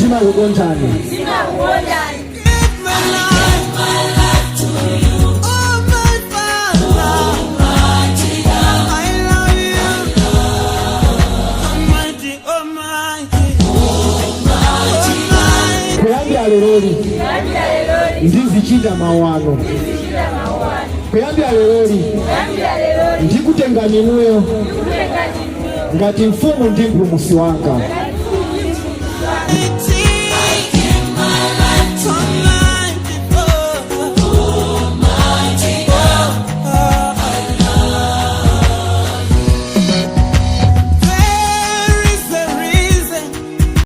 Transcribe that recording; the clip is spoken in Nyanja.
Ndimakukondani. Give my life to you. Oh, my Father. I love you. Almighty, Almighty. Almighty. Kuyambira leroli ndizichita mawu anu. Kuyambira leroli ndikutengani inuyo ngati mfumu ndi mpulumutsi wanga.